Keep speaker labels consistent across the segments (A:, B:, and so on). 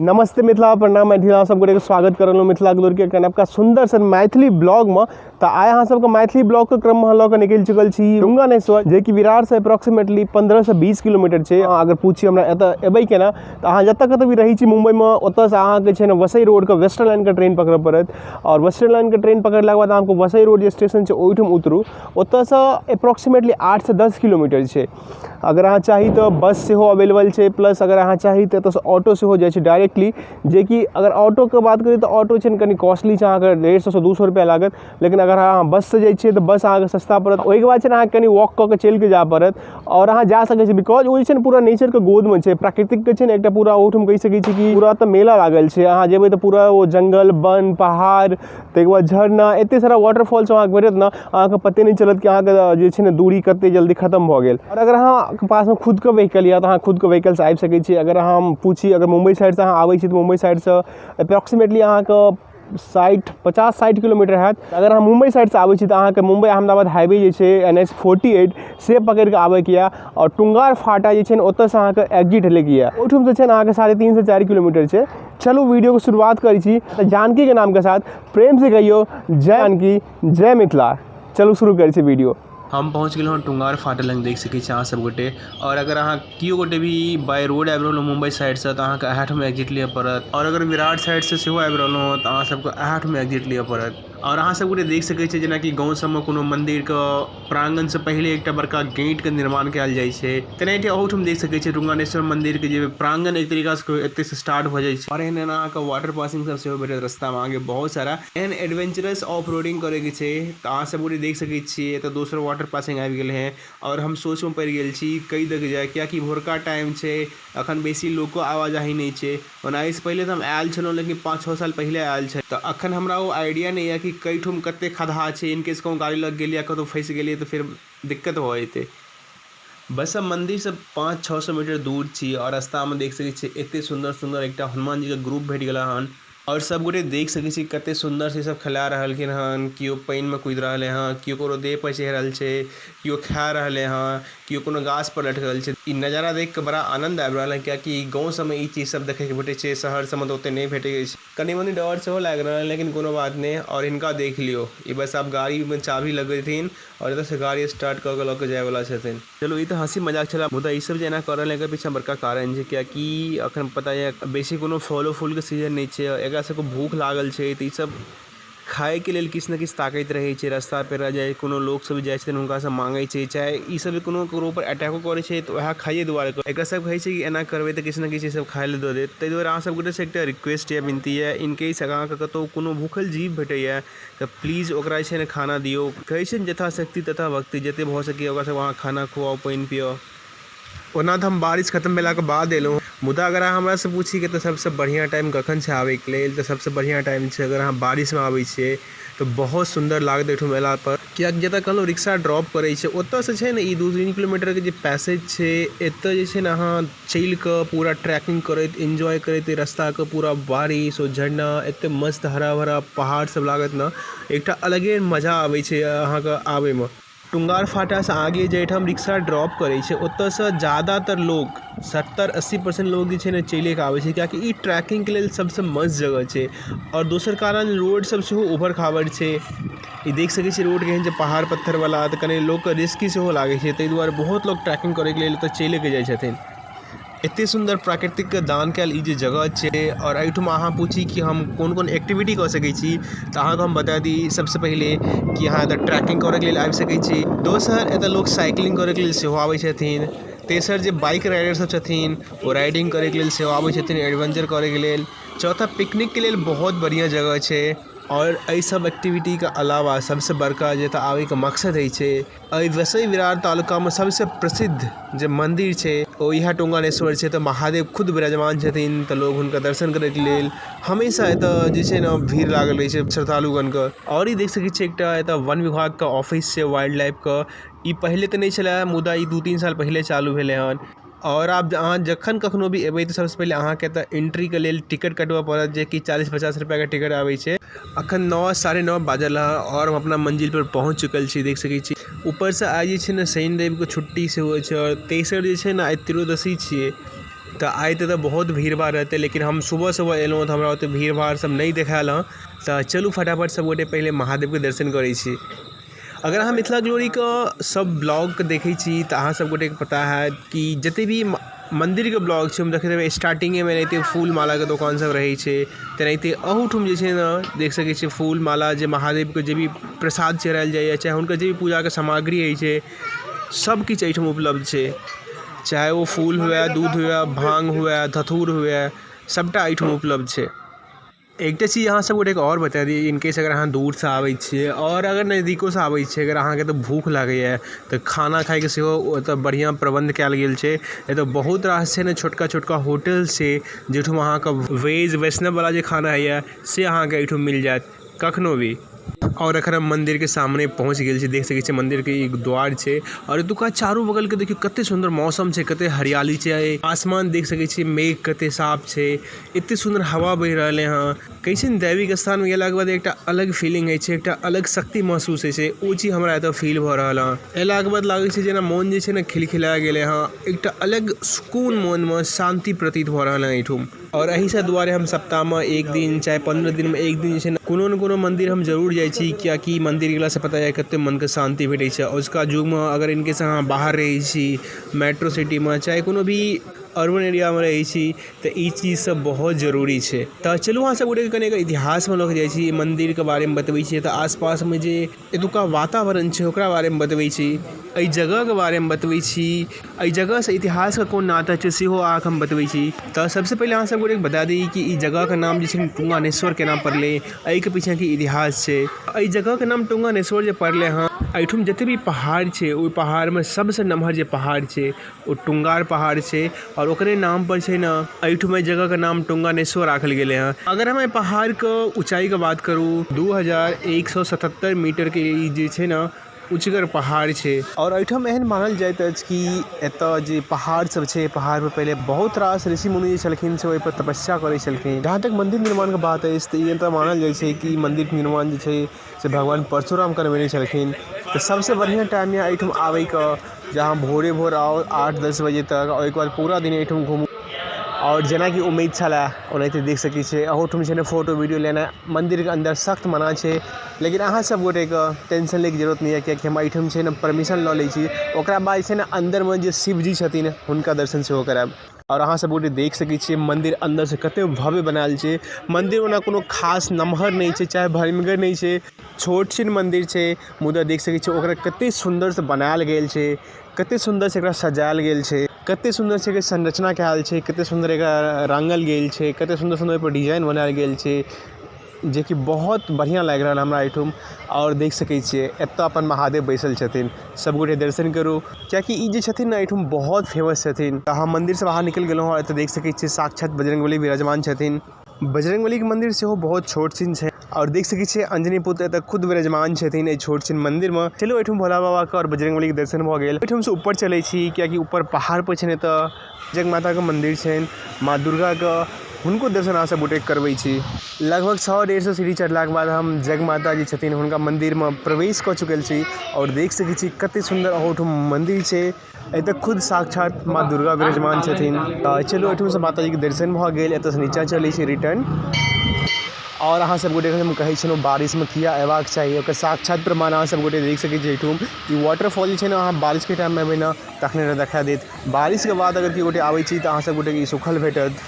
A: नमस्ते मिथिला, प्रणाम मैथिली, अहाँ सब गोटेके स्वागत कर रहलहुँ मिथिला ग्लोरीके एकटा नवका सुन्दर सन मैथिली ब्लॉगमे। तऽ आइ अहाँ सबके मैथिली ब्लॉगके क्रममे लऽ कऽ निकलि चुकल छी तुंगानेश्वर, जेकि विरारसँ अप्रोक्सीमेटली 15 से 20 किलोमीटर छै। अहाँ अगर पूछी हमरा एतऽ एबै केना, तऽ अहाँ जतऽ कतौ भी रहै छी मुम्बईमे, ओतऽसँ अहाँके छै ने वसई रोडके वेस्टर्न लाइनके ट्रेन पकड़ऽ पड़त। आओर वेस्टर्न लाइनके ट्रेन पकड़लाके बाद अहाँके वसई रोड जे स्टेशन छै ओहिठाम उतरू। ओतऽसँ अप्रोक्सीमेटली 8 से 10 किलोमीटर छै। अगर अहाँ चाही तऽ बस सेहो अवेलेबल छै, प्लस अगर अहाँ चाही तऽ एतऽसँ ऑटो सेहो जाइ छै डायरेक्टली। जेकि अगर ऑटोके बात करी तऽ ऑटो छै ने कनि कॉस्टली छै, अहाँके 150 सँ 200 रुपैआ लागत। लेकिन अगर अहाँ बससँ जाइ छियै तऽ बस अहाँके सस्ता पड़त। ओहिके बाद छै ने अहाँके कनि वॉक कऽ के चलिके जाय पड़त आओर अहाँ जा सकै छी, because ओ जे छै ने पूरा नेचरके गोदमे छै, प्राकृतिकके छै ने एकटा पूरा ओहिठाम कहि सकै छी कि पूरा तऽ मेला लागल छै। अहाँ जेबै तऽ पूरा ओ जङ्गल, वन, पहाड़, ताहिके बाद झरना, एतेक सारा वाटरफॉल सब अहाँके भेटत ने, अहाँके पते नहि चलत कि अहाँके जे छै ने दूरी कतेक जल्दी खतम भऽ गेल। आओर अगर अहाँके पासमे खुदके व्हीकल यऽ तऽ अहाँ खुदके व्हीकलसँ आबि सकै छी। अगर अहाँ पूछी, अगर मुम्बई साइडसँ अहाँ आबै छी तऽ मुम्बई साइडसँ अप्रोक्सीमेटली अहाँके 60, 50, 60 किलोमीटर हैत। अगर अहाँ मुम्बई साइडसँ आबै छी तऽ अहाँके मुम्बई अहमदाबाद हाईवे जे छै NH 48 से पकड़िके आबैके यऽ आओर टुंगार फाटा जे छै ने ओतऽसँ अहाँके एग्जिट लैके यऽ। ओहिठामसँ छै ने अहाँके 3.5 से 4 किलोमीटर छै। चलू वीडियोके शुरुआत करै छी तऽ जानकीके नामके साथ प्रेम से कहियौ जय जानकी, जय मिथिला। चलू शुरू करै छी वीडियो।
B: हम पहुँच गेलहुँ टुंगार फाटा लग, देख सकै छी अहाँ सब गोटे। आओर अगर अहाँ केओ गोटे भी बाय रोड आबि रहलहुँ मुम्बई साइडसँ तऽ अहाँके इएह ठाम एग्जिट लिअ पड़त। आओर अगर विरार साइडसँ सेहो आबि रहलहुँ तऽ अहाँ सबके इएह ठाम एग्जिट लिअ पड़त। आओर अहाँ सब गोटे देख सकै छियै जेनाकि गाँव सबमे कोनो मन्दिरके प्राङ्गणसँ पहिले एकटा बड़का गेटके निर्माण कयल जाइ छै, तेनाहिते अहूठाम देख सकै छियै तुंगानेश्वर मन्दिरके जे प्राङ्गण एक तरीकासँ एतयसँ स्टार्ट भऽ जाइ छै। आओर एहन एहन अहाँके वाटर पासिंग सब सेहो भेटत रस्तामे अहाँके बहुत सारा। एहन एडवेंचरस ऑफ रोडिंग करैके छै तऽ अहाँ सब गोटे देख सकै छियै एतऽ दोसर वाटर पासिंग आबि गेल हँ। आओर हम सोचमे पड़ि गेल छी कई दऽ के जाय, कियाकि भोरका टाइम छै, अखन बेसी लोको आवाजाही नहि छै। ओना एहिसँ पहिले तऽ हम आयल छलहुँ, लेकिन 5-6 साल पहिले आयल छलहुँ, तऽ अखन हमरा ओ आइडिया नहि यऽ कि कईठुम कते खदहा छै। इनकेस कहूँ गाड़ी लग गेलियै आ कतहु फँसि गेलियै तऽ फेर दिक्कत भऽ जेतै। बस हम मन्दिरसँ 500-600 मीटर दूर छी आओर रस्तामे देख सकै छियै एते सुन्दर सुन्दर एकटा हनुमान जीके ग्रुप भेट गेला हन। आओर सब गोटे देख सकै छी कते सुन्दर से सब खेला रहलखिन हन। केओ पानिमे कुदि रहले हन, केओ ककरो देह पर चढ़ि रहल छै, केओ खा रहले हन, केओ कोनो गाछ पर लटकल छै। ई नजारा देख के बड़ा आनंद आबि रहल है, कियाकि गाँव सबमे ई चीज सब देखे के भेटे छै, शहर सबमे तऽ ओते नहि भेटे अछि। कनि मनि डर सेहो लागि रहल है, लेकिन कोनो बात नहि। आओर हिनका देख लियौ, ई बस आब गाड़ी मे चाभी लगेथिन आओर एतऽ से गाड़ी स्टार्ट कऽ के लऽ के जाय वाला छथिन। चलू ई तऽ हँसी मजाक छलै, मुदा ई सब जे एना कऽ रहल है एकर पीछा बड़का कारण छै, कियाकि अखन पता ये बेसी कोनो फलो फूल के सीजन नहि छै, एकरा सबके भूख लागल छै तऽ ई सब खाय के लेल किछु ने किछु ताकैत रहै छै। रास्ता पेरा जाइ कोनो लोक सब जाइ छथिन हुनका से मांगै छै, चाहे ई सब कोनो ककरो ऊपर अटैको करै छै तऽ वएह खाइए दुआरे। एकरा सब होइ छै कि एना करबै तऽ किछु ने किछु ई सब खाय लए दऽ देत। ताहि दुआरे अहाँ सब गोटे से एकटा रिक्वेस्ट यऽ, विनती यऽ, इनकेस अगर अहाँके कतौ कोनो भूखल जीव भेटैया तऽ प्लीज ओकरा जे छै ने खाना दियौ। कहै छै ने यथाशक्ति तथा भक्ति, जते भऽ सकैए ओकरा सब अहाँ खाना खुआउ, पानि पियाउ। ओना तऽ हम बारिश खतम भेलाके बाद एलहुँ, मुदा अगर अहाँ हमरासँ पूछी कि एतऽ सबसँ बढ़िआँ टाइम कखन छै आबैके लेल, तऽ सबसँ बढ़िआँ टाइम छै अगर अहाँ बारिशमे आबै छियै तऽ बहुत सुन्दर लागत एहिठाम अयलापर। किएकि जतऽ कहलहुँ रिक्शा ड्रॉप करै छै ओतऽसँ छै ने ई 2-3 किलोमीटरके जे पैसेज छै, एतऽ जे छै ने अहाँ चलिकऽ पूरा ट्रैकिंग करैत एन्जॉय करैत रस्ताके पूरा बारिश ओ झरना एते मस्त हरा भरा पहाड़ सब लागत ने, एकटा अलगे मजा आबै छै अहाँके आबैमे। टुंगार फाटासँ आगे जाहिठाम रिक्शा ड्रॉप करै छै ओतऽसँ ज्यादातर लोक 70-80% लोक जे छै ने चलिके आबै छै, कियाकि ई ट्रैकिंगके लेल सबसँ मस्त जगह छै। आओर दोसर कारण रोड सब सेहो उबड़ खाबड़ छै। ई देख सकै छियै रोड केहन छै, पहाड़ पत्थरवला, तऽ कनि लोकके रिस्की सेहो लागै छै, ताहि दुआरे बहुत लोक ट्रैकिंग करैके लेल एतऽ चलिके जाइ छथिन। एते सुन्दर प्राकृतिकके दान कयल ई जे जगह छै। आओर एहिठुमा अहाँ पूछी कि हम कोन कोन एक्टिविटी कऽ सकै छी, तऽ अहाँके हम बता दी सबसँ पहिले कि अहाँ एतऽ ट्रैकिंग करैके लेल आबि सकै छी। दोसर एतऽ लोक साइकिलिंग करैके लेल सेहो आबै छथिन। तेसर जे बाइक राइडर सब छथिन ओ राइडिंग करैके लेल सेहो आबै छथिन, एडवेंचर करैके लेल। चौथा पिकनिकके लेल बहुत बढ़िआँ जगह छै। आओर एहि सब एक्टिविटीके अलावा सबसँ बड़का जे एतऽ आबैके मकसद होइ छै, एहि वसई विरार तालुकामे सबसँ प्रसिद्ध जे मन्दिर छै ओ इएह टुंगानेश्वर छै। तऽ महादेव खुद विराजमान छथिन, तऽ लोग हुनकर दर्शन करैके लेल हमेशा एतऽ जे छै ने भीड़ लागल रहै छै श्रद्धालुगणके। आओर ई देख सकै छियै एकटा एतऽ वन विभागके ऑफिस छै वाइल्ड लाइफके। ई पहिले तऽ नहि छलै, मुदा ई 2-3 साल पहिले चालू भेलै हन। आओर आब अहाँ जखन कखनो भी एबै तऽ सबसँ पहिले अहाँके एतऽ एंट्रीके लेल टिकट कटबऽ पड़त, जेकि 40-50 रुपैआके टिकट आबै छै। अखन 9, 9:30 बाजल हँ आओर हम अपना मंजिल पर पहुँच चुकल छी, देख सकै छी। ऊपरसँ आइ जे छै ने शनि रविके छुट्टी सेहो छै। आओर तेसर जे छै ने आइ त्रयोदशी छियै, तऽ आइ तऽ बहुत भीड़ भाड़ रहतै, लेकिन हम सुबह सुबह एलहुँ तऽ हमरा ओतेक भीड़ भाड़ सब नहि देखायल हँ। तऽ चलू फटाफट सब गोटे पहिले महादेवके दर्शन करै छी। अगर अहाँ मिथिला ग्लोरीके सब ब्लॉगके देखै छी तऽ अहाँ सब गोटेके पता हैत कि जतेक भी मन्दिरके ब्लॉग छै ओहिमे देखैत हेबै स्टार्टिंगेमे एनाहिते फूल मालाके दोकान सब रहै छै। तेनाहिते अहूठाम जे छै ने देख सकै छियै फूल माला, जे महादेवके जे भी प्रसाद चढ़ायल जाइए, चाहे हुनकर जे भी पूजाके सामग्री होइ छै, सब किछु एहिठाम उपलब्ध छै। चाहे ओ फूल हुए, दूध हुए, भांग हुए, धथूर हुए, सबटा एहिठाम उपलब्ध छै। एकटा चीज अहाँ सब गोटेके आओर बता दी, इनकेस अगर अहाँ दूरसँ आबै छियै आओर अगर नजदीकोसँ आबै छियै, अगर अहाँके तऽ भूख लागैए तऽ खाना खाइके सेहो ओतऽ बढ़िआँ प्रबन्ध कयल गेल छै। एतऽ बहुत रास छै ने छोटका छोटका होटल छै, जाहिठाम अहाँके वेज वैष्णववला जे खाना होइए से अहाँके एहिठाम मिल जायत कखनो भी। आओर एखन हम मन्दिरके सामने पहुँच गेल छी। देख सकै छियै मन्दिरके एक द्वार छै आओर एतुका चारू बगलके देखियौ कते सुन्दर मौसम छै, कते हरियाली छै, आसमान देख सकै छियै, मेघ कते साफ छै, एते सुन्दर हवा बहि रहलै हँ। कहै छै ने दैविक स्थानमे गेलाके बाद एकटा अलग फीलिंग होइ छै, एकटा अलग शक्ति महसूस होइ छै, ओ चीज हमरा एतऽ फील भऽ रहल हँ। एलाके बाद लागै छै जेना मोन जे छै ने खिलखिला गेलै हँ, एकटा अलग सुकून मोनमे शान्ति प्रतीत भऽ रहल हँ एहिठाम। आओर एहिसँ दुआरे हम सप्ताहमे एक दिन चाहे 15 दिनमे एक दिन जे छै ने कोनो ने कोनो मन्दिर हम जरूर जाइ छी, कियाकि मन्दिर गेलासँ पता यऽ कते मनके शान्ति भेटै छै। अजुका युगमे अगर इनकेस अहाँ बाहर रहै छी, मेट्रो सिटीमे चाहे कोनो भी अर्बन एरियामे रहै छी, तऽ ई चीज सब बहुत जरूरी छै। तऽ चलू अहाँ सब गोटेके कनि इतिहासमे लऽ कऽ जाइ छी, मन्दिरके बारेमे बतबै छी, तऽ आसपासमे जे एतुका वातावरण छै ओकरा बारेमे बतबै छी, एहि जगहके बारेमे बतबै छी, एहि जगहसँ इतिहासके कोन नाता छै सेहो अहाँके हम बतबै छी। तऽ सबसँ पहिले अहाँ सब गोटेके बता दी कि ई जगहके नाम जे छै तुंगानेश्वर केना पड़लै, एहिके पीछे की इतिहास छै। एहि जगहके नाम तुंगानेश्वर जे पड़लै हँ, एहिठाम जते भी पहाड़ छै ओहि पहाड़मे सबसँ नमहर जे पहाड़ छै ओ टुंगार पहाड़ छै आओर ओकरे नाम पर छै ने एहिठाम एहि जगहके नाम तुंगानेश्वर राखल गेलै हँ। अगर हम एहि पहाड़के ऊँचाइके बात करू, 2177 मीटरके ई जे छै ने ऊँचगर पहाड़ छै। आओर एहिठाम एहन मानल जाइत अछि कि एतऽ जे पहाड़ सब छै, पहाड़ पर पहिले बहुत रास ऋषि मुनि जे छलखिन से ओहिपर तपस्या करै छलखिन। जहाँ तक मन्दिर निर्माणके बात अछि तऽ ई एतऽ मानल जाइ छै कि मन्दिरके निर्माण जे छै से भगवान परशुराम करबेने छलखिन। तऽ सबसँ बढ़िआँ टाइम यऽ एहिठाम आबैके, जहाँ भोरे भोर आउ 8-10 बजे तक, ओहिके बाद पूरा दिन एहिठाम घुमू। आओर जेनाकि उम्मीद छलै ओनाहिते देख सकै छियै अहूठाम छै ने फोटो वीडियो लेनाइ मन्दिरके अन्दर सख्त मना छै, लेकिन अहाँ सब गोटेके टेंशन लैके जरूरत नहि यऽ, कियाकि हम एहिठाम छै ने परमिशन लऽ लै छी, ओकरा बाद जे छै ने अन्दरमे जे शिवजी छथिन हुनका दर्शन सेहो करायब। आओर अहाँ सब गोटे देख सकै छियै मन्दिर अन्दरसँ कते भव्य बनायल छै। मन्दिर ओना कोनो खास नमहर नहि छै, चाहे भरिमगर नहि छै, छोट छिन मन्दिर छै, मुदा देख सकै छियै ओकरा कते सुन्दरसँ बनायल गेल छै, कते सुन्दरसँ एकरा सजायल गेल छै, कते सुन्दरसँ एकर संरचना कयल छै, कते सुन्दर एकरा रङ्गल गेल छै, कते सुन्दर सुन्दर ओहिपर डिजाइन बनायल गेल छै, जेकि बहुत बढ़िआँ लागि रहल हमरा एहिठाम। आओर देख सकै छियै एतऽ अपन महादेव बैसल छथिन, सब गोटे दर्शन करू, कियाकि ई जे छथिन ने एहिठाम बहुत फेमस छथिन। तऽ हम मन्दिरसँ बाहर निकलि गेलहुँ हँ, एतऽ देख सकै छियै साक्षात बजरंगबली विराजमान छथिन। बजरंगबलीके मन्दिर सेहो बहुत छोट छिन छै आओर देख सकै छियै अंजनी पुत्र एतऽ खुद विराजमान छथिन एहि छोट छिन मन्दिरमे। चलू एहिठाम भोला बाबाके आओर बजरंगबलीके दर्शन भऽ गेल। एहिठामसँ ऊपर चलै छी, कियाकि ऊपर पहाड़ पर छै ने एतऽ जगमाताके मन्दिर छनि, माँ दुर्गाके, हुनको दर्शन अहाँ सब गोटेके करबै छी। लगभग 100-150 सीढ़ी चढ़लाके बाद हम जगमाता जे छथिन हुनका मन्दिरमे प्रवेश कऽ चुकल छी आओर देख सकै छी कते सुन्दर अहूठाम मन्दिर छै। एतऽ खुद साक्षात माँ दुर्गा विराजमान छथिन। तऽ चलू एहिठामसँ माताजीके दर्शन भऽ गेल, एतऽसँ नीचाँ चलै छी रिटर्न। आओर अहाँ सब गोटेके हम कहै छलहुँ बारिशमे किया अयबाक चाही, ओकर साक्षात प्रमाण अहाँ सब गोटे देख सकै छी एहिठाम। ई वाटरफॉल जे छै ने अहाँ बारिशके टाइममे एबै ने तखने देखा देत, बारिशके बाद अगर केओ गोटे आबै छी तऽ अहाँ सब गोटेके ई सूखल भेटत।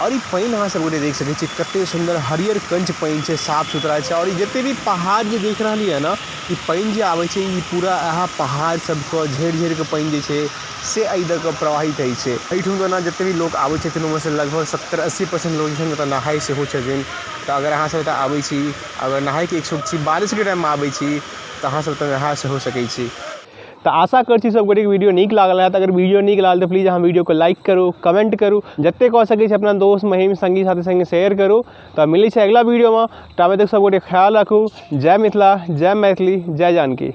B: आओर ई पानि अहाँ सब गोटे देख सकै छी कते सुन्दर हरियर कंच पानि छै, साफ सुथरा छै। आओर ई जते भी पहाड़ जे देख रहलियै ने, ई पानि जे आबै छै ई पूरा अहाँ पहाड़ सबके झरि झरि कऽ पानि जे छै से एहि दऽ कऽ प्रवाहित होइ छै। एहिठाम ओना जते भी लोक आबै छथिन ओहिमे सँ लगभग 70-80% लोक जे छै ने ओतऽ नहाय सेहो छथिन। तऽ अगर अहाँ सब एतऽ आबै छी, अगर नहायके इच्छुक छी, बारिशके टाइममे आबै छी, तऽ अहाँ सब एतऽ नहा सेहो सकै छी। तऽ आशा करै छी सब गोटेके वीडियो नीक लागल हैत। अगर वीडियो नीक लागल तऽ प्लीज अहाँ वीडियोके लाइक करू, कमेंट करू, जते कऽ सकै छी अपना दोस्त महिम संगी साथी संगे शेयर करू। तऽ मिलै छै अगिला वीडियोमे, ताबे तक सब गोटे ख्याल राखू। जय मिथिला, जय मैथिली, जय जानकी।